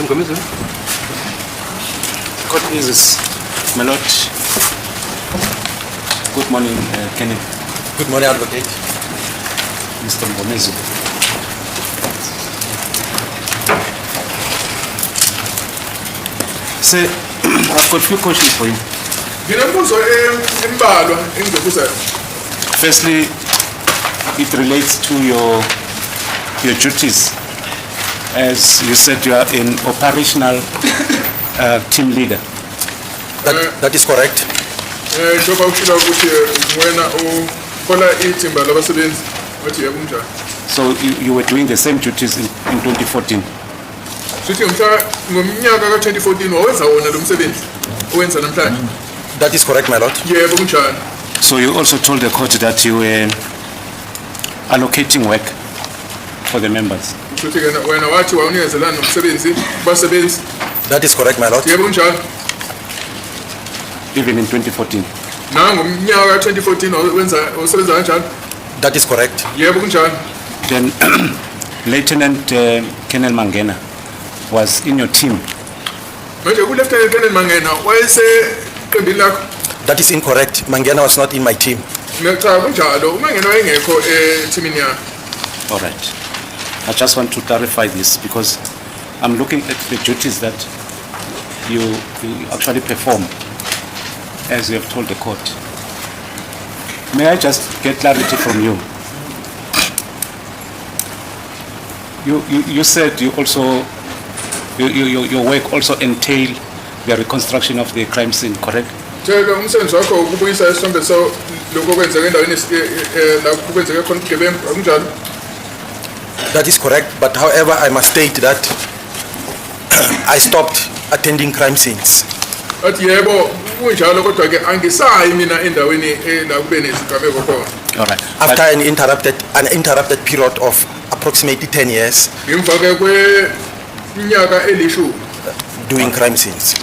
Mngomezulu. Court is my lord. Good morning, Kenneth. Good morning, Advocate. Mr. Mngomezulu. Sir, I've got a few questions for you. Firstly, it relates to your duties. As you said, you are an operational team leader. That is correct. So you were doing the same duties in 2014. That is correct, my lord. So you also told the court that you were allocating work for the members. That is correct, my lord. Even in 2014. That is correct. Then Lieutenant Colonel Mangena was in your team. That is incorrect. Mangena was not in my team. All right. I just want to clarify this because I'm looking at the duties that you actually perform, as you have told the court. May I just get clarity from you? You said you also your work also entail the reconstruction of the crime scene, correct? That is correct, but however, I must state that I stopped attending crime scenes. All right. After an interrupted period of approximately 10 years doing crime scenes.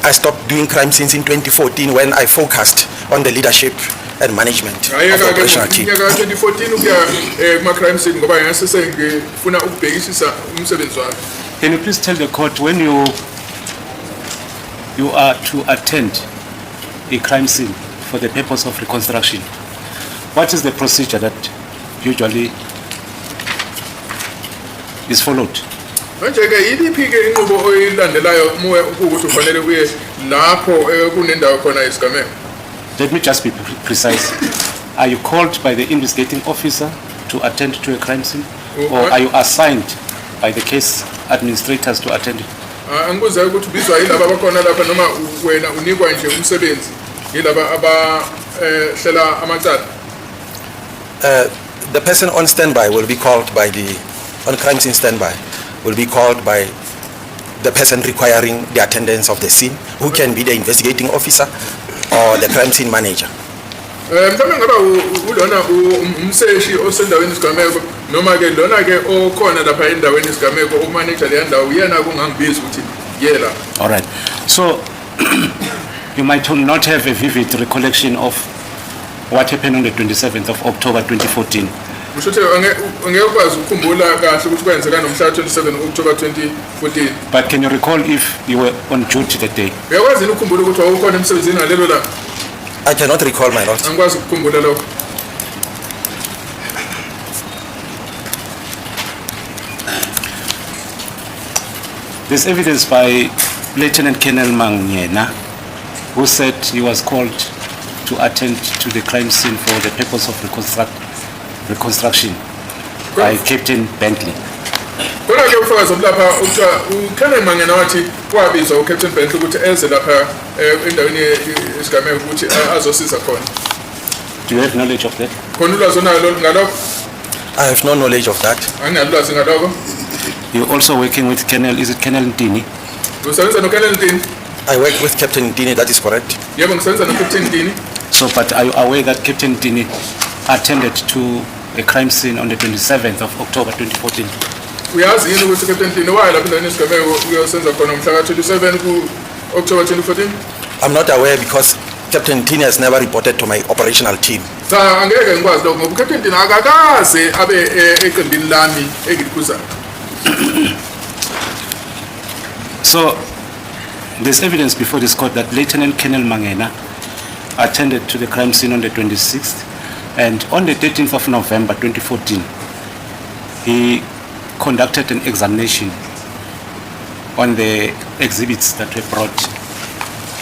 I stopped doing crime scenes in 2014 when I focused on the leadership and management of the operational team. Can you please tell the court when you are to attend a crime scene for the purpose of reconstruction, what is the procedure that usually is followed? Let me just be precise. Are you called by the investigating officer to attend to a crime scene, or are you assigned by the case administrators to attend it? The person on standby will be called by on crime scene standby will be called by the person requiring the attendance of the scene, who can be the investigating officer or the crime scene manager. All right. So you might not have a vivid recollection of what happened on the 27th of October 2014. But can you recall if you were on duty that day? I cannot recall, my lord. There's evidence by Lieutenant Colonel Mangena, who said he was called to attend to the crime scene for the purpose of reconstruction by Captain Bentley. Do you have knowledge of that? I have no knowledge of that. You're also working with Colonel, is it Colonel Ntini? I work with Captain Ntini, that is correct. So, but are you aware that Captain Ntini attended to a crime scene on the 27th of October 2014? I'm not aware because Captain Ntini has never reported to my operational team. So, there's evidence before this court that Lieutenant Colonel Mangena attended to the crime scene on the 26th, and on the 13th of November 2014, he conducted an examination on the exhibits that were brought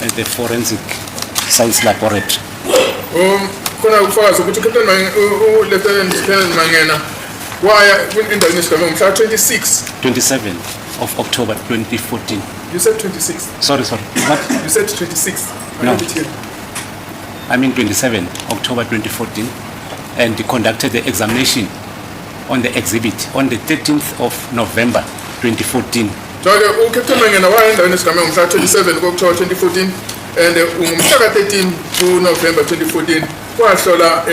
at the forensic science laboratory. Khona ufakazi ukuthi Lieutenant Colonel Mangena waya endaweni esigameko mhla 27 of October 2014. You said 26. Sorry. What? You said 26. I No. have it here. I mean 27 October 2014, and he conducted the examination on the exhibit on the 13th of November 2014. So Captain Mangena waya endaweni esigameko mhla 27 October 2014 and ngomhla 13 November 2014 kwahlola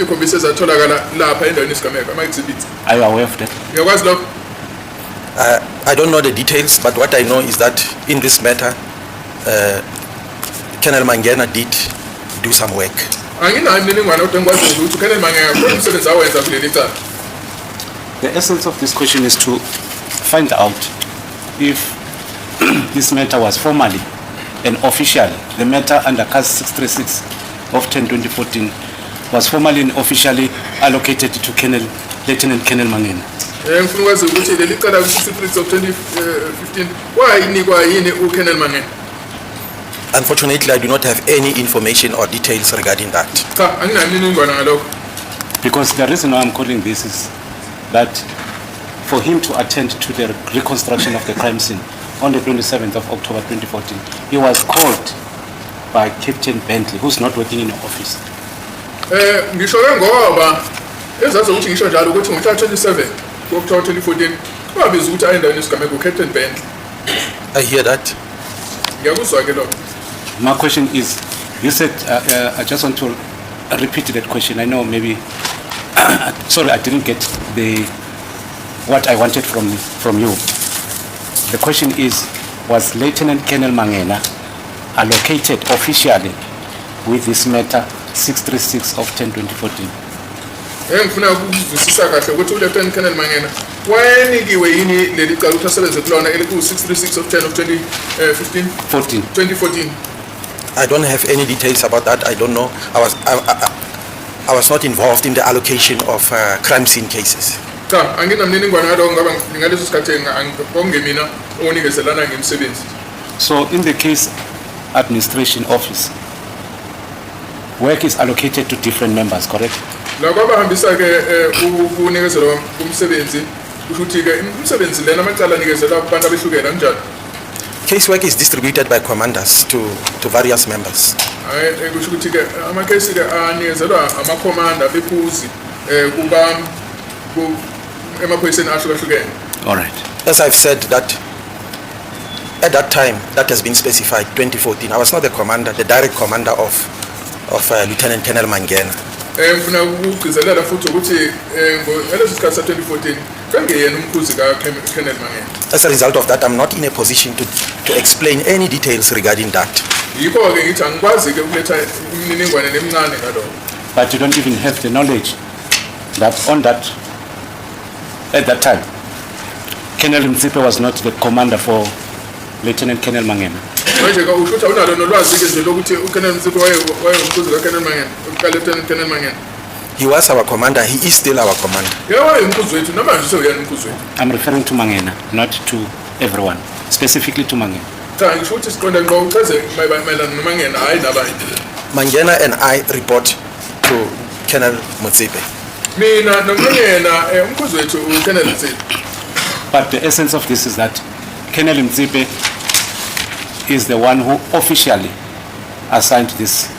ikhombisi ezatholakala lapha endaweni esigameko ama-exhibits. Are you aware of that? Uyakwazi lokho? I don't know the details, but what I know is that in this matter, Colonel Mangena did do some work. Anginayo imininingwane kodwa ngikwazi ukuthi uKolonel Mangena khona umsebenzi awenza kuleli cala. The essence of this question is to find out if this matter was formally and officially, the matter under CAS 636 of 10/2014 was formally and officially allocated to Lieutenant Colonel Mangena. Ngifuna ukwazi ukuthi leli cala ku-636 of 2015 wayinikwa yini uKolonel Mangena? Unfortunately, I do not have any information or details regarding that. Cha, anginayo imininingwane ngalokho. Because the reason why I'm calling this is that for him to attend to the reconstruction of the crime scene on the 27th of October 2014, he was called by Captain Bentley, who's not working in the office. Ngisho ke ngoba ezazi ukuthi ngisho njalo ukuthi ngomhla 27 October 2014 wabiza ukuthi ayendaweni esigameko uCaptain Bentley. I hear that. Ngiyakuzwa ke lokho. My question is, you said, I just want to repeat that question. I know maybe, sorry, I didn't get what I wanted from you. The question is, was Lieutenant Colonel Mangena allocated officially with this matter 636 of 10/2014? Ngifuna ukuzwisisa kahle ukuthi uLieutenant Colonel Mangena wayenikiwe yini leli cala ukuthi asebenze kulona eliku-636 of 10 of 2015? 2014. I don't have any details about that. I don't know. I was not involved in the allocation of crime scene cases. Cha, anginamniningwane ngalokho ngoba ngaleso sikhathi kongemina onikezelana ngemsebenzi. So in the case administration office, work is allocated to different members, correct? La kwabahambisa ke ukunikezelwa kumsebenzi kusho ukuthi ke umsebenzi lena amacala anikezelwa kubantu abehlukene kanjalo. Casework is distributed by commanders to various members. Hayi kusho ukuthi ke ama-case ke anikezelwa amakhomanda bephuzi kuba emaphoyiseni ahlukahlukene. All right. As I've said that at that time, that has been specified, 2014, I was not the commander, the direct commander of Lieutenant Colonel Mangena. Ngifuna ukugcizelela futhi ukuthi ngaleso sikhathi sa 2014 kangeyena umkhuzi kaKolonel Mangena. As a result of that, I'm not in a position to explain any details regarding that. Yikho ke ngithi angikwazi ke ukuletha imininingwane emincane ngalokho. But you don't even have the knowledge that at that time, Colonel Mtsipe was not the commander for Lieutenant Colonel Mangena. Manje ka usho ukuthi awunalo nolwazi ke nje lokuthi uKolonel Mtsipe wayengumkhuzi kaKolonel Mangena, uKallieutenant Colonel Mangena. He was our commander, he is still our commander. Wayengumkhuzi wethu namanje sewuyena umkhuzi wethu. I'm referring to Mangena, not to everyone, specifically to Mangena. Cha ngisho ukuthi siqonda ngqo uchaze mayelana noMangena hayi nabanye. Mangena and I report to Colonel Mtsipe. Mina noMangena umkhuzi wethu uKolonel Mtsipe. But the essence of this is that Colonel Mtsipe is the one who officially assigned this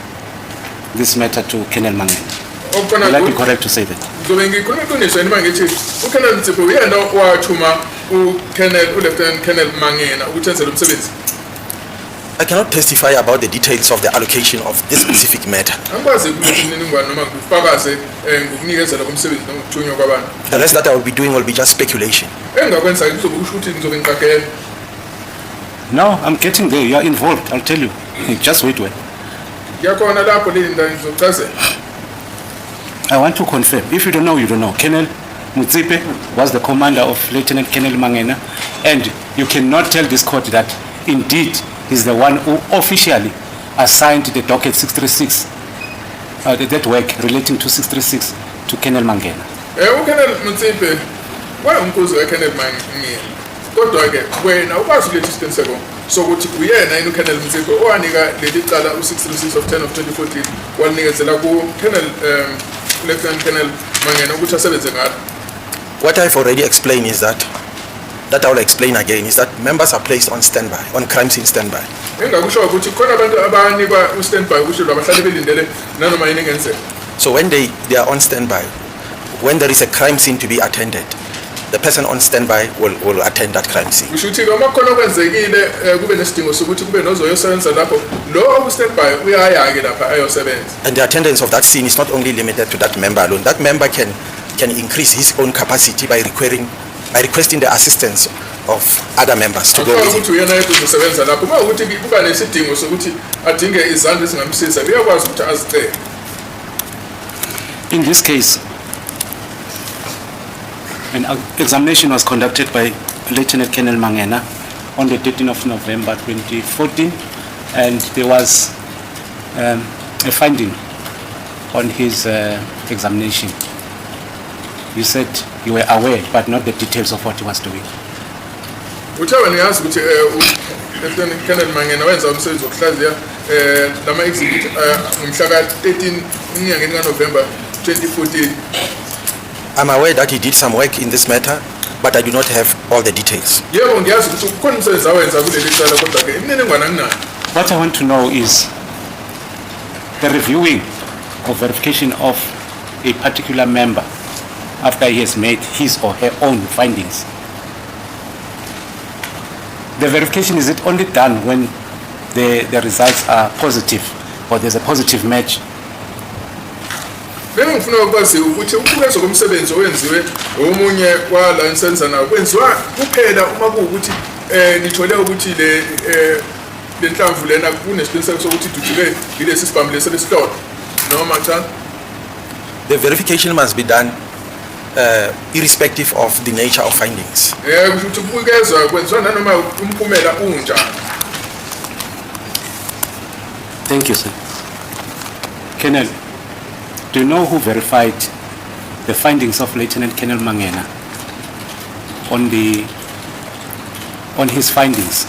matter to Colonel Mangena. Will I be correct to say that? Zobe ngikhuluma iqiniso yini mangithi uKolonel Mtsipe uyena wathuma uLieutenant Colonel Mangena ukuthi enze lo msebenzi. I cannot testify about the details of the allocation of this specific matter. Angikwazi ukuthi imininingwane noma ngifakaze ngokunikezela komsebenzi noma ukuthunywa kwabantu. The rest that I will be doing will be just speculation. Engakwenza ngizobe usho ukuthi ngizobe ngiqagela. No, I'm getting there. You are involved. I'll tell you. Just wait. Yakhona lapho le ndawo ngizochazela. I want to confirm. If you don't know, you don't know. Colonel Mutsipe was the commander of Lieutenant Colonel Mangena, and you cannot tell this court that indeed he's the one who officially assigned the docket 636, that work relating to 636 to Colonel Mangena. uKolonel Mutsipe wayengumkhuzi kaKolonel Mangena, kodwa-ke wena ukwazi ukuletha isiqiniseko sokuthi uyena yini uKolonel Mutsipe owanika leli cala u-636 of 10 of 2014 walinikezela ku-Colonel Lieutenant Colonel Mangena ukuthi asebenze ngalo. What I've already explained is that I will explain again, is that members are placed on standby, on crime scene standby. Engakusho ukuthi khona abantu abanikwa u-standby ukuthi abahlale belindele nanoma yini engenzeka. So when they are on standby, when there is a crime scene to be attended, the person on standby will attend that crime scene. Kusho ukuthi uma khona okwenzekile kube nesidingo sokuthi kube nozoyosebenza lapho lo u-standby uyaya-ke lapha ayosebenza. And the attendance of that scene is not only limited to that member alone. That member can increase his own capacity by requesting the assistance of other members to go with him. Ukuthi uyena yedwa uzosebenza lapho uma ukuthi kuba nesidingo sokuthi adinge izandla ezingamsiza uyakwazi ukuthi azicele. In this case, an examination was conducted by Lieutenant Colonel Mangena on the 13th of November 2014, and there was a finding on his examination. You said you were aware, but not the details of what he was doing. Uthawa niyazi ukuthi Lieutenant Colonel Mangena wenza umsebenzi wokuhlaziya lama exhibit ngomhla ka-13 enyangeni kaNovember 2014. I'm aware that he did some work in this matter, but I do not have all the details. Yebo ngiyazi ukuthi ukhona umsebenzi awenza kuleli cala kodwa-ke imininingwane anginayo. What I want to know is the reviewing or verification of a particular member after he has made his or her own findings. The verification, is it only done when the results are positive or there's a positive match? Bengifuna ukwazi ukuthi ukubukezwa komsebenzi owenziwe omunye kwala nisenza nawo kwenziwa kuphela uma kuwukuthi nithole ukuthi le nhlamvu lena kunesiqiniseko sokuthi idudule yilesi sibhamu lesi lesihlobo noma cha. The verification must be done irrespective of the nature of findings. Kusho ukuthi ukubukezwa kwenziwa nanoma umphumela unjani. Thank you, sir. Colonel, do you know who verified the findings of Lieutenant Colonel Mangena on his findings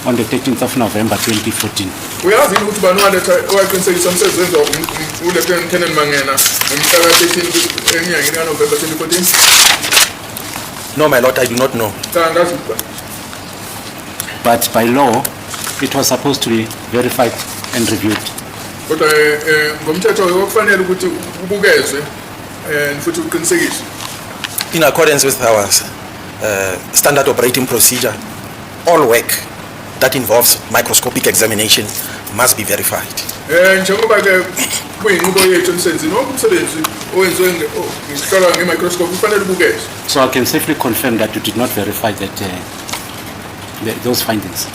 on the 13th of November 2014? Uyazi ukuthi bani owaqinisekisa umsebenzi wenziwa uLieutenant Colonel Mangena ngomhla ka-13 enyangeni kaNovember 2014? No, my lord, I do not know. Cha angazi. But by law, it was supposed to be verified and reviewed. Kodwa ngomthetho okufanele ukuthi ubukezwe futhi uqinisekiswe. In accordance with our standard operating procedure, all work that involves microscopic examination must be verified. Njengoba ke kuyinqubo yethu emsebenzini wonke umsebenzi owenziwe ngokuhlolwa nge-microscope kufanele ubukezwe. So I can safely confirm that you did not verify that those findings.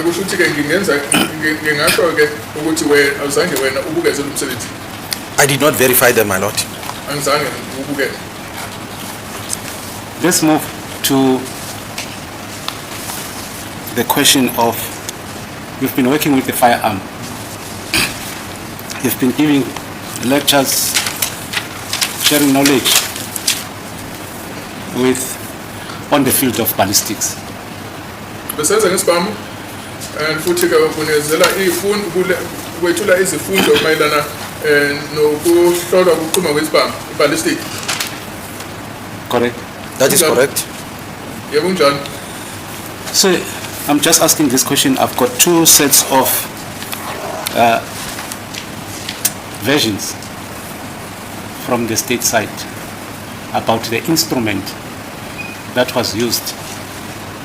Kusho ukuthi-ke ngingasho-ke ukuthi awuzange wena ubukeze lo msebenzi. I did not verify them, my lord. Angizange ubukeze. Let's move to the question of, you've been working with the firearm. You've been giving lectures, sharing knowledge on the field of ballistics. Besenza ngesibhamu futhi-ke kunezela kwethula izifundo mayelana nokuhlolwa kokuqhuma kwesibhamu, ballistic. Correct? That is correct. Yebo kunjani. So I'm just asking this question. I've got two sets of versions from the state side about the instrument that was used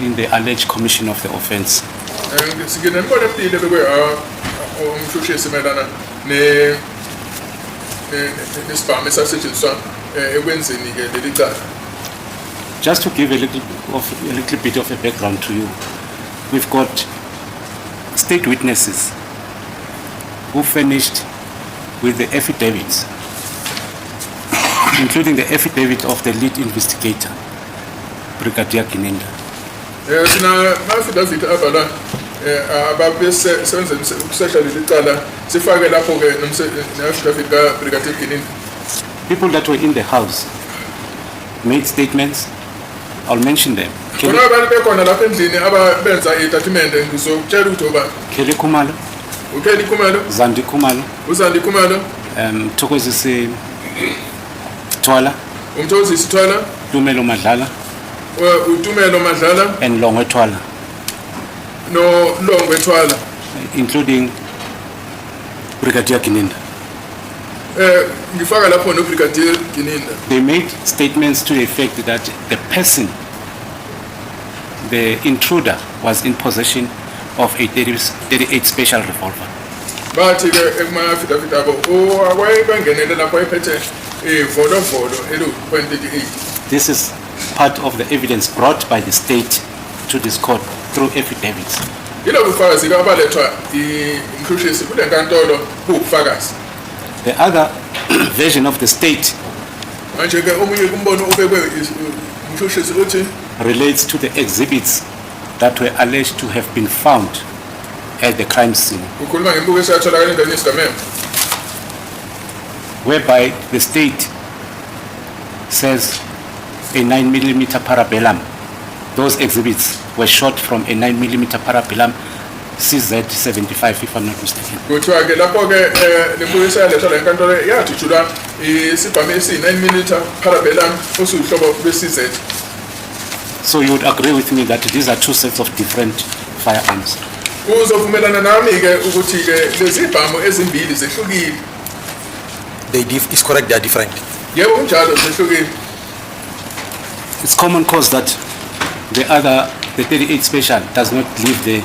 in the alleged commission of the offense. Singenelibona empile bekwe umshushisi mayelana nesibhamu esasetshenziswa ekwenzeni-ke leli cala. Just to give a little bit of a background to you, we've got state witnesses who furnished with the affidavits including the affidavit of the lead investigator, Brigadier Gininda. Sina ma-affidavit abhala ababesebenza ukusesha leli cala sifake lapho-ke ne-affidavit ka-Brigadier Gininda. People that were in the house made statements. I'll mention them. Khona abantu bekhona lapha endlini abenza itatimende ngizokutshela ukuthi obani. Kelly Khumalo, uKelly Khumalo, Zandi Khumalo, uZandi Khumalo, Thokozisi Twala, uMthokozisi Dlomo, Tumelo Madlala, uTumelo Madlala, and Longwe Twala, no Longwe Twala, including Brigadier Gininda. ngifaka lapho no Brigadier Gininda. They made statements to the effect that the person, the intruder, was in possession of a 38 special revolver. Bathi ke ema-affidavit abo wayebangenele lapho ephethe ivolovolo elu-.38. This is part of the evidence brought by the state to this court through affidavits. Yilo bufakazi abalethwa imhlushisi kule nkantolo buwubufakazi. The other version of the state Manje ke omunye kumbono obekwe umhlushisi uthi relates to the exhibits that were alleged to have been found at the crime scene, ukhuluma ngembuko esatholakala endaweni yesigameko, whereby the state says a 9mm parabellum. Those exhibits were shot from a 9mm parabellum CZ75, if I'm not mistaken. kuthiwa ke lapho-ke lembuko esayalethwa le nkantolo yathutshulwa isibhamu esiyi-9mm parabellum osuhlobo lwe-CZ. So you would agree with me that these are two sets of different firearms. Uzovumelana nami-ke ukuthi-ke lezi bhamu ezimbili zehlukile. It's correct, they are different. Yebo kunjalo zehlukile. It's common cause that the 38 special does not leave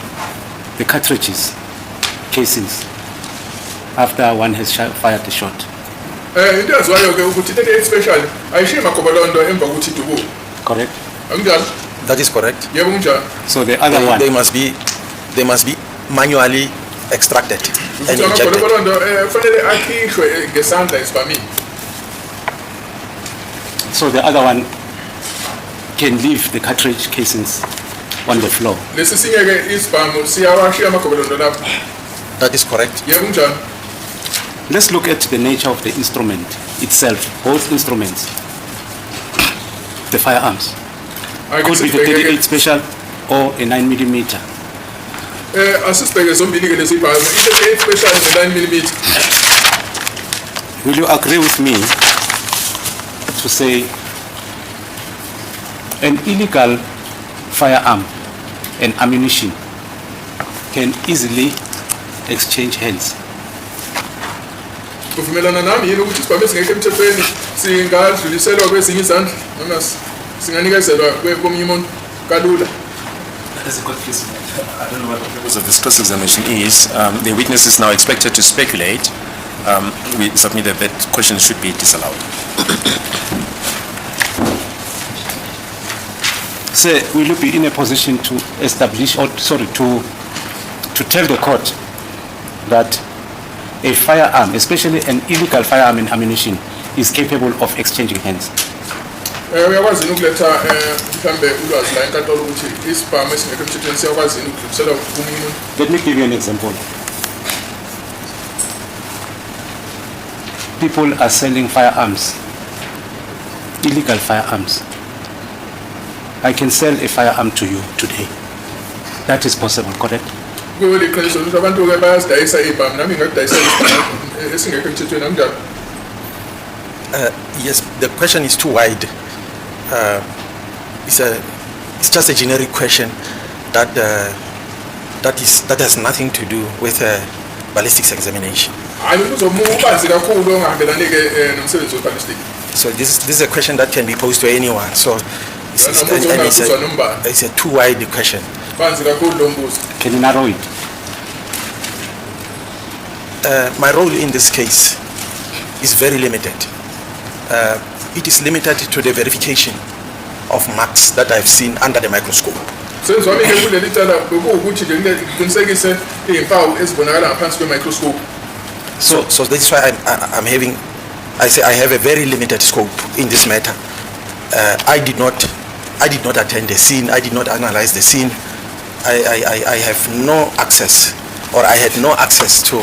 the cartridges, casings, after one has fired the shot. Into yaziwayo-ke ukuthi 38 special ayishiyi makobolondo emva kokuthi idubuke. Correct? Akunjalo? That is correct. Yebo kunjalo. So the other one, They must be manually extracted and Ukuthi injected. amakobolondo fanele akhishwe ngesandla esibhamini. so the other one can leave the cartridge casings on the floor. Lesi sinye-ke isibhamu siyawashiya amakobolondo lapho. That is correct. Yebo kunjalo. Let's look at the nature of the instrument itself, both instruments, the firearms. Could be the 38 special or a 9mm. Asisibheke zombili-ke lezi bhamu, i-38 special ne-9mm. Will you agree with me to say an illegal firearm and ammunition can easily exchange hands? Uvumelana nami yini ukuthi isibhamu esingekho emthethweni singadluliselwa kwezinye izandla noma singanikezelwa komunye umuntu kalula? As a court case, I don't know what the purpose of this cross-examination is. The witness is now expected to speculate. We submit that question should be disallowed. Sir, will you be in a position to establish, or sorry, to tell the court that a firearm, especially an illegal firearm and ammunition, is capable of exchanging hands? Uyakwazi ukuletha mhlambe ulwazi la enkantolo ukuthi isibhamu esingekho emthethweni siyakwazi ukudluliselwa komunye umuntu. Let me give you an example. People are selling firearms, illegal firearms. I can sell a firearm to you today. That is possible, correct? Kuliqiniso ukuthi abantu-ke bayazidayisa ibhamu, nami ngakudayisa isibhamu esingekho emthethweni akunjalo. Yes, the question is too wide. It's just a generic question that has nothing to do with ballistics examination. Hayi umbuzo omubanzi kakhulu ongahambelani-ke nomsebenzi we-ballistic. So this is a question that can be posed to anyone. So it's a too wide question. Banzi kakhulu lo mbuzo. Can you narrow it? My role in this case is very limited. It is limited to the verification of marks that I've seen under the microscope. Senze wami-ke kuleli cala bekuwukuthi nje ngiqinisekise iy'mpawu ezibonakala ngaphansi kwe-microscope. So that's why I'm having I say I have a very limited scope in this matter. I did not attend the scene. I did not analyze the scene. I have no access, or I had no access to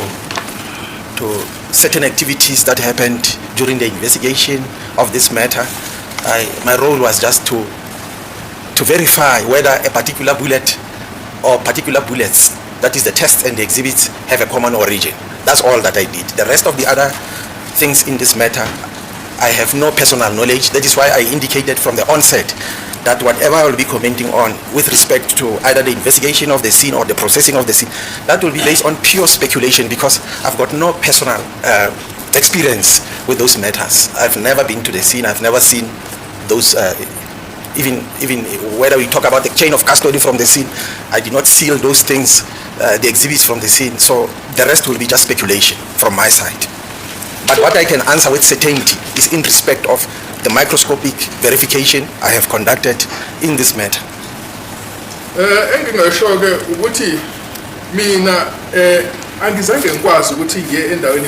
certain activities that happened during the investigation of this matter. My role was just to verify whether a particular bullet or particular bullets, that is the tests and the exhibits, have a common origin. That's all that I did. The rest of the other things in this matter, I have no personal knowledge. That is why I indicated from the onset that whatever I will be commenting on with respect to either the investigation of the scene or the processing of the scene, that will be based on pure speculation, because I've got no personal experience with those matters. I've never been to the scene. I've never seen those, even whether we talk about the chain of custody from the scene, I did not seal those things, the exhibits from the scene. So the rest will be just speculation from my side. But what I can answer with certainty is in respect of the microscopic verification I have conducted in this matter. Engingasho ke ukuthi mina angizange ngikwazi ukuthi ngiye endaweni